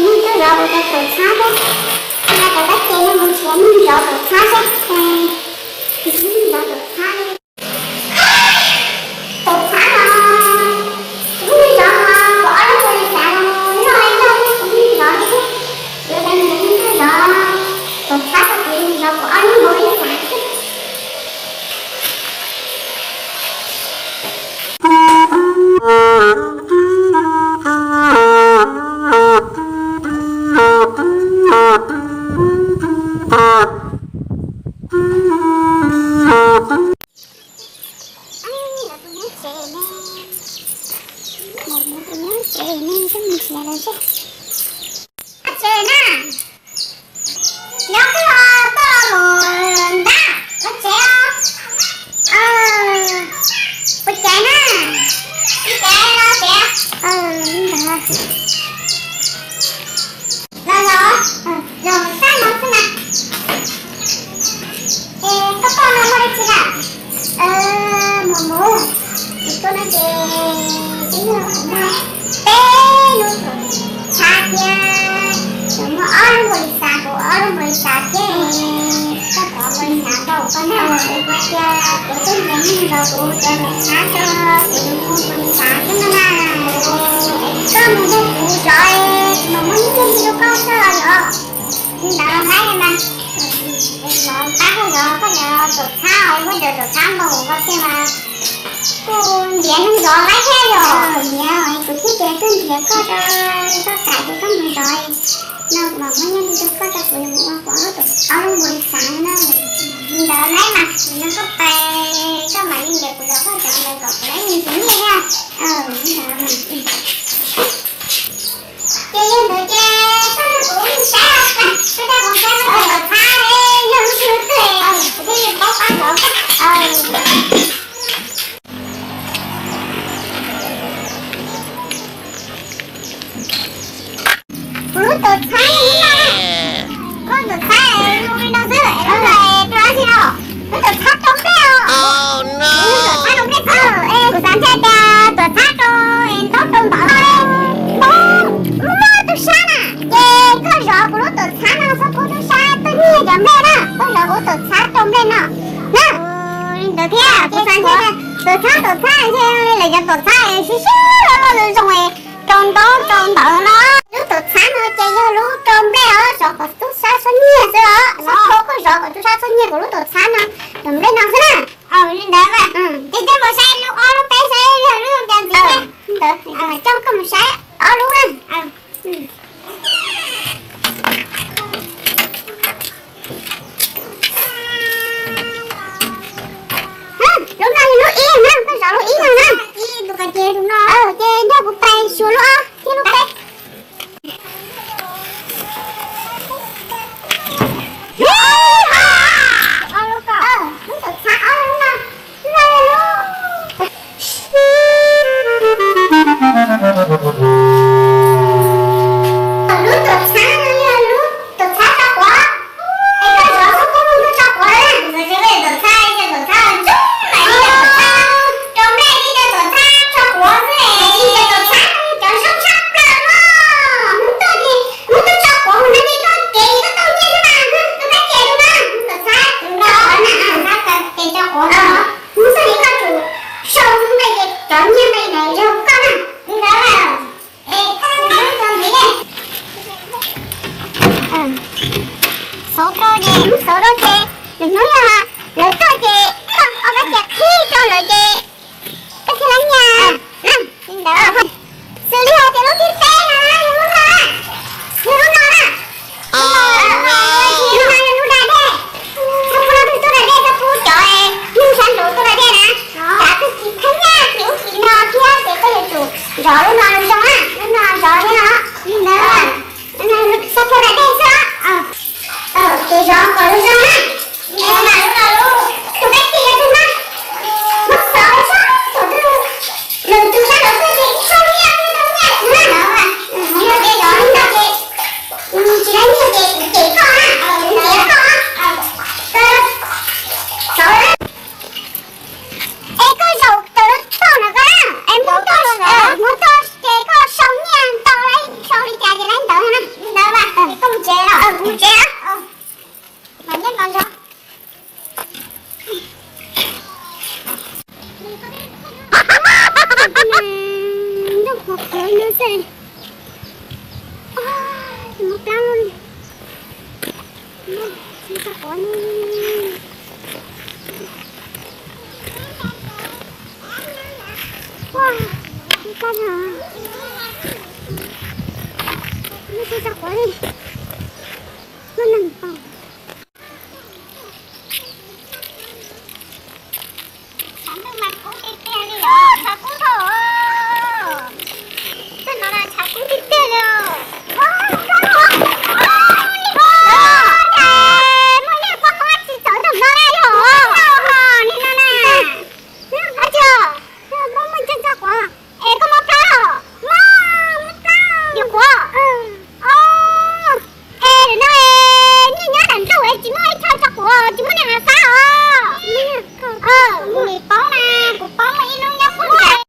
Ib tug zov kuv cov tuam txhab thiab, cov kab ces no mus nrhiav ib tug zov tuam txhab thiab. Ib tug zov tuam txhab, tuam txhab no, ib tug zov no kuv ob lub npaum li xav no, noj noj thiab kuv ib tug zov thiab. Yuav cov niam ib tug zov tuam txhab rau kuv, zov kuv ob lub npaum li xav xwb. Tsev na, nyob twb ho tuaj los mus ntab los tsev os. Puas caiv na? Puas caiv los tsev. Los los, los mus sab no xwb na. Es koj tuaj no muaj dab tsi na? Mus mus, kuv tuaj no ces twb yog kuv muaj peb lub tuam txhab thiab, kuv muaj ob lub npaum li xav, kuv ob lub npaum li xav thiab, koj cov npaum li xav npaum koj na. Kuv tias kuv twb nrhiav neeg zov kuv cov tuam txhab rau kuv npaum li xav xwb no na. Koj mus nrog kuv zov, mas muaj ib tug nrog koj xwb los yog li ntawd laib mas. Los pab koj zov koj cov tuam txhab, muab cov tuam txhab nkaus koj thiaj mas kuj nrhiav neeg zov laib thiab yom. Nrhiav, kuv thiaj tias tuaj nrhiav koj rau, koj kam ces koj mus zov no, kuv mam muab nyiaj li rau koj rau kuv yuav mus ua kuv ob lub tuam, ob lub npaum li xav na. Li ntawd laib mas, kuv nrog koj pais, koj mam li nrhiav kuv zov koj cov ntawd kom kuv laib nyiaj thiab. Li ntawd mas. Ces yog ntawd ces koj nrog kuv mus saib, koj nrog kuv saib koj cov tuam txhab, yog lub twg lub twg kuv thiaj li paub pab zov koj. Kuv lub tuam txhab no, koj tuam txhab zoo li no xwb, lub no rau dab tsi no? Lub tuam txhab rau nplej os. Lub tuam txhab rau nplej xwb. Es kuv xav ntshe tias tuam txhab rau ntaub rau ntawv, ntaub, lub no tub sab na. Ces koj zov kuv lub tuam txhab no txhob pub tub sab tuaj nyiag cov nplej na, koj zov kuv lub tuam txhab rau nplej no na. Li ntawd thiab kuv xav ntshe tuam txhab tuam txhab ntshe lawv cov tuam txhab siab siab loj loj zoo zoo rau ntaub rau ntawv no. Lub tuam txhab no ces yog lub rau nplej os, zov kom tub sab txhob nyiag xwb os, txhob pub koj zov kom tub sab txhob nyiag kuv lub tuam txhab no, cov nplej no xwb na. Li ntawd mas, ces coj mus saib lub ob lub peb saib yog lub zoo cas ntxiv thiab. Ntawd, coj koj mus saib ob lub na. Lub no yog lub ib na, koj zov lub ib no na. Ces nrog kuv pais xyuas lub ob thiab lub peb. Lub tuam txhab ob lub no, lub no yog lub, lub tuam txhab no yog lub tuam txhab tso quav. Es koj zov txhob pub mus tuaj tso quav na. Tuam txhab, tuam txhab, tuam txhab, rau nplej ib co tuam txhab tso quav xwb es ib co tuam txhab cov zoo tshaj plaws no. Hnub tuaj ces hnub tuaj tso quav mus no ces koj kev koj tau nyiaj xwb mas, koj tab kev rau na, tuam txhab no na, tuam txhab kev tso quav no, hnub tuaj ces koj tsum sau xwb nqe ces cov nyiaj nqe ntawd yog koj na, li ntawd. Es koj mus rau ntxiv, xauv rau ces, xauv rau ces, lwm hnub yog lawv tuaj ces koj ua kab cia qhib rau lawv ces koj thiaj li nyiaj na. Xws li hais tias lub thib peb no na, yog lub no na, yog lub no na, lub no yog lub da dej. Txhob pub leej twg tuaj da dej, txhob pub cov neeg sab nraud tuaj da dej na. Kav twg tsis theej nyiaj ces ub tsis no thiab ces koj yuav tsum zov lub no zoo na, lub no zov thiab no. Li ntawd, txhob pub da dej xwb. Ces zov kom zoo zoo na. Li ntawd mas lub no lub, tus peb tij yog tus mas, muab xauv sab thaum twg lwm tus sab nraud tuaj ces txhob nyiaj, txhob nyiaj na. Yog tias zov li ntawd ces tsis tau nyiaj ces kuv cem koj na, kuv ntiav koj na. Zov na. Es koj zaum tawm lub toj ntawd koj na, es mus toj, mus toj ces koj sau nyiaj ntau, sau li cas ces lawv ntawd na. Mob plab li. Tso quav li. Ua, mob plab na. Tso quav li. Mob neeg pom. Tshav ntuj mas kub tiag tiag li os, tshav kub dhau. Tej no na tshav kub tiag tiag li os. Muaj ib lub poj qaib tsis txawv tom no na yom. Li no na. Ab tsi, muaj muaj tso tso quav. Es koj mob plab los? Mob, mob plab. Yog quav. Es lwm no es nej nyob nram nroog es tsis muaj ib chaw tso quav, tsis muaj neeg hav fab os. Kuv poob na, kuv poob muaj ib lub nyob qhov ntawd.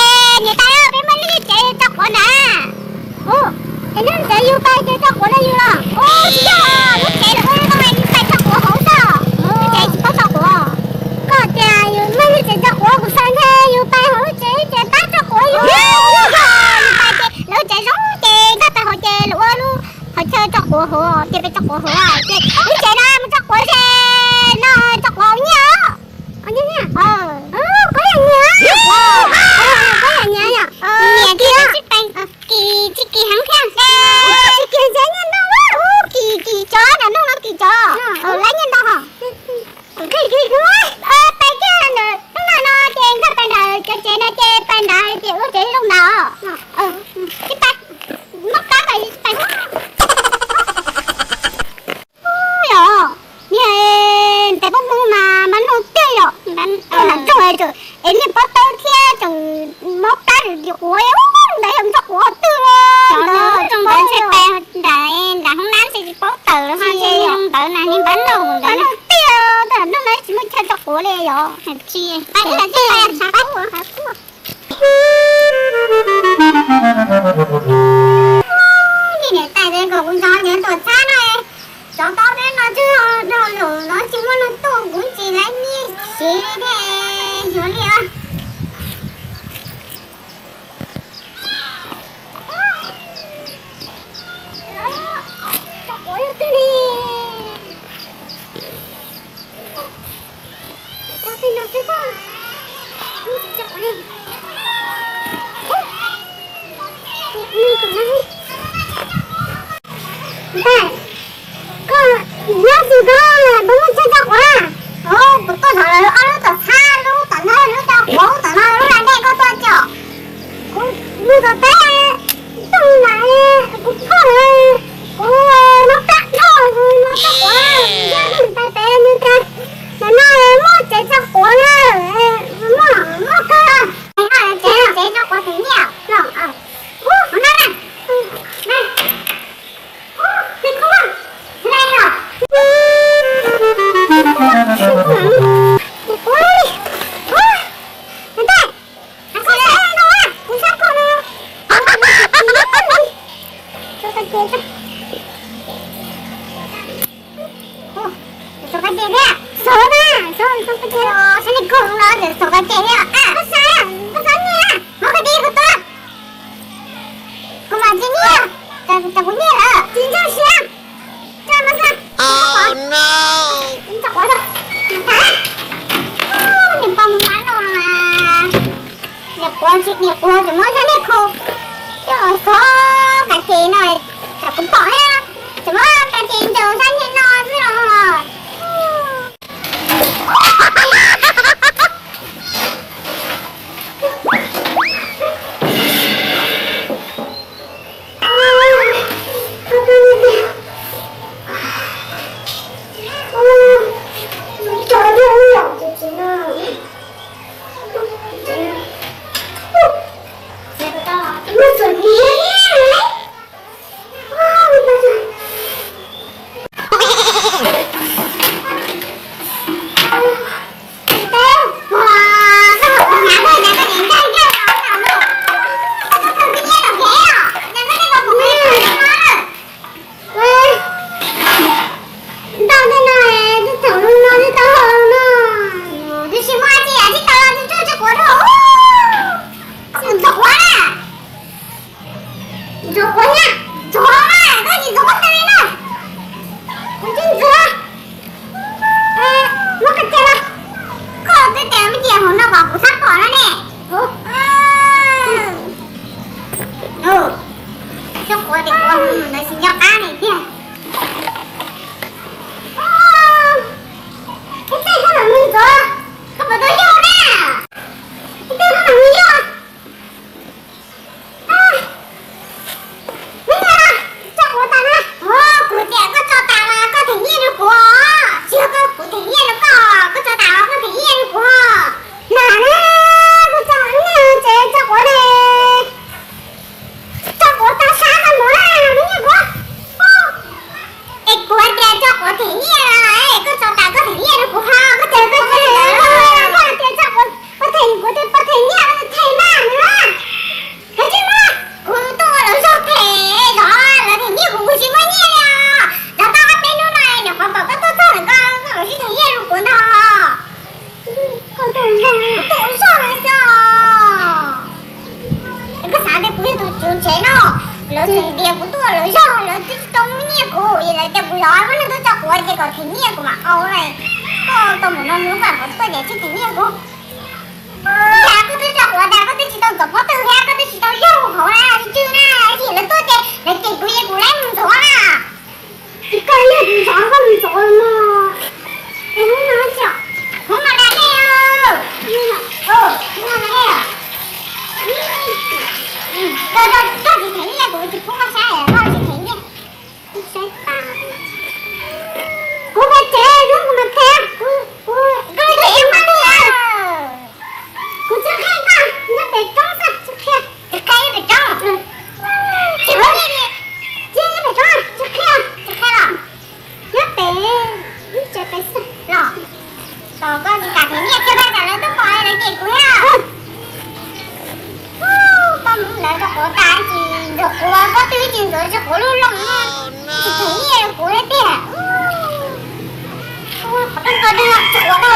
Es niam tais, peb muaj lub tsev tso quav ntag. Es lub tsev yus pais ces tso quav rau yus los? Tsis yog, lub tsev lawv ua no yus pais tso quav hauv xwb, lub tsev tsis paub tso quav. Koj tias yus muaj lub tsev tso quav, kuv xav ntshe yus pais hauv lub tsev ces pab tso quav yus. Yus pais ces lawv tsev zoo ces nkag pais hauv ces lawv ua lub qhov chaw tso quav hauv ces peb tso quav hauv ces lub tsev no mus tso quav ces no tso quav nyiaj os. Nyiaj, nyiaj. Koj yam nyiaj, koj yam nyiaj yom. Nyiaj kiag tsis pais, kis tsis kis heev thiab. Kis ntshe nyiaj ntau, kis kis tsov na, nug no kis tsov lawv nyiaj ntau hos. Pais kiag ntawm lub no no ces nkag pais ntawm cov tsev no ces pais ntawd ces ua tsev zoo ntawd. Tsis pais, mob plab pais tsis pais. Yog, niag ntes pob mus mas mas nug tiag yom, nram nroog es niag pob tawb thiab tseem mob plab yus quav ntawd yog tso quav twg. Ntawd ntshe pais nram nram hoob nab ntshe tsis paub tawm los ho ntshe zoo ntawd na, niag npab nug ntawd nug tiag, nram nroog no tsis muaj chaw tso quav li yom. Niam tais kom kuv nrog nws tuaj txhab no, tsov tob peb no twb dhau lawm no tsis muaj neeg tuaj kuv tsis laib nyiaj siv li thiab, xyov li os. Tso quav yog twg li? Tso tej no xwb tso. Ub, tso quav li. Ub, tus no li. Ntag, koj nyob xwb koj puas muaj chaw tso quav? Kuv tuaj thov lawv ob lub tom txhab, lub tom no lub tso quav, lub tom no lub la dej, koj tuaj tso. Kuv mus tom teb, tuaj mus nram kuv phauj, kuv mob plab dhau, kuv mob plab quav, yog mus pais pem nws tas. Ntawm no muaj tsev tso quav na, muaj, muaj kawg. Tsev, tsev tso quav tus nyiaj los. Ub, no na. Xov na, xov, xov qab ces, xov li koj no, xov qab ces thiab. Koj xav, koj xav nyiaj, muab qhov dib kuv tuaj. Kuv mam tsis nyiaj, cov kuv nyiaj lawm tsis ntseeg siab. Tso no xwb. Tso quav tso. Niam pog mus mab no, niam quav tsis niam quav tseem muab thiab niag khu. Coj xov qab ces no, tsam kuv pom thiab, tseem muab qab ces ncaws sab niag no xwb los. Ntau tej no twb thaum lub no twb tau hau no. Twb tsis muaj dab tsi, tsis tau los twb tsuj tsuj quav rau. Txog quav na. Ntxuav quav na, ntxuav na, koj tsis ntxuav koj ntawd li na. Kuv tsis ntxuav. Muab qhov cawv los, koj twb tias muab cia hauv no kom kuv txhob pom no ne. Ub, tsob quav tias quav mus ntawd tsis nco qab li tiag. Ib txhij koj mam mus ntxuav, koj puas tau yog na? Ib txhij koj mam mus yog. Tso quav tas na. Kuv tias koj tso tas los koj them nyiaj rau kuv, tsis yog koj kuv them nyiaj rau koj, koj tso tas los koj them nyiaj rau kuv. Nam na, kuv tso nyiaj tsev tso quav ne, tso quav tas sab tau mus na, me nyiaj kuv. Es kuv tias tso quav them nyiaj los, koj tso tas koj them nyiaj rau kuv ho, koj tso koj them, koj tias tso quav, koj them kuv tias koj them nyiaj, them mas na. Kav tsij muab, kuv tuaj ua lawv zog them, zov lawv them nyiaj kuv, kuv tsis muaj nyiaj li os. Zov tau ob peb hnub no nyuam qhuav pom koj tuaj txog lawm, koj, koj los sib them nyiaj rau kuv ntag. Koj tuaj ua zog, tuaj ua zog no xwb. Koj xav tias kuv yog tus tswv tsev no, lawv tseem tias kuv tuaj ua lawv zog, lawv twb tsis tau muab nyiaj kuv, es lawv tias kuv zov, muab neeg tuaj tso quav ces kom them nyiaj kuv mam au li. Koj tau mus no mus ub kom tuaj ces tsis them nyiaj kuv. Cas koj twb tso quav tas koj twb tsis tau ntxuav pob tw thiab koj twb tsis tau yog hauv na, tsis tsw na, tsis lawv tuaj ces lawv cem kuv es kuv lawv mus ntxuav na. Tsis kawg yog kuv zov koj mus ntxuav los mas. Es hnub no tso, hnub no da dej, hnub no da dej. Koj, koj tsis them nyiaj kuv tsis pub koj saib, koj tsis them nyiaj. Saib tas. Kuv pem tsev hnub kuv mam them, kuv, kuv, koj tsev mas tiag. Kuv tsis qhia koj, nyob pem roob xwb tsis qhia. Tsis qhia nyob pem roob. Tsis qhia, tsis nyob pem roob, tsis qhia, tsis qhia los. Nyob pem, nyob pem xwb los. Tos koj tsis kam them nyiaj kiag, koj tsam lawv twb pom lawv cem kuv thiab. Koj mus lawv tso quav tas tsis ntxuav quav, koj twb tsis ntxuav tsis quav lub loog, tsis them nyiaj rau kuv thiab tiag. Qhov koj nqos dej tso quav